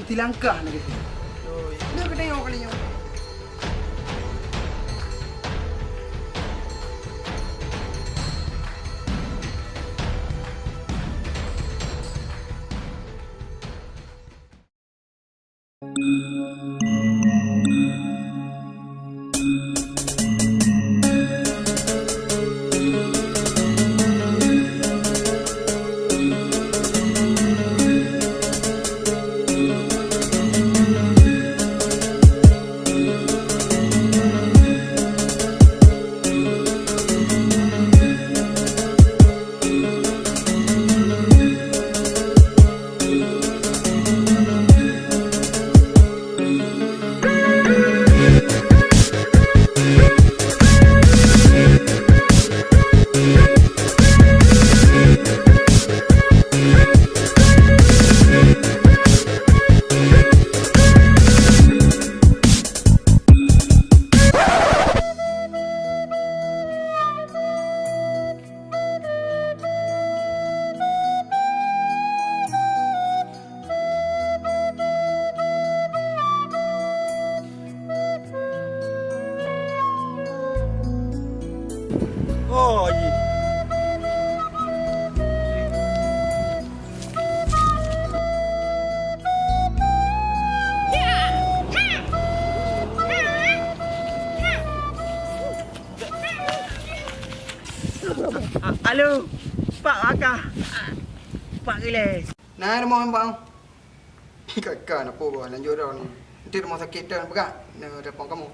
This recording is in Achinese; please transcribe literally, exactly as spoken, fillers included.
Silangkah na geuh. Oi. Nyoe geutanyoe kali nyoe. Oh, iya. A-, alo, Pak Aka. Pak Gile. Nah, ada mau bang. Kakak nak apa, lanjut dah ni. Nanti rumah sakit dah pegang. Nah, telepon kamu.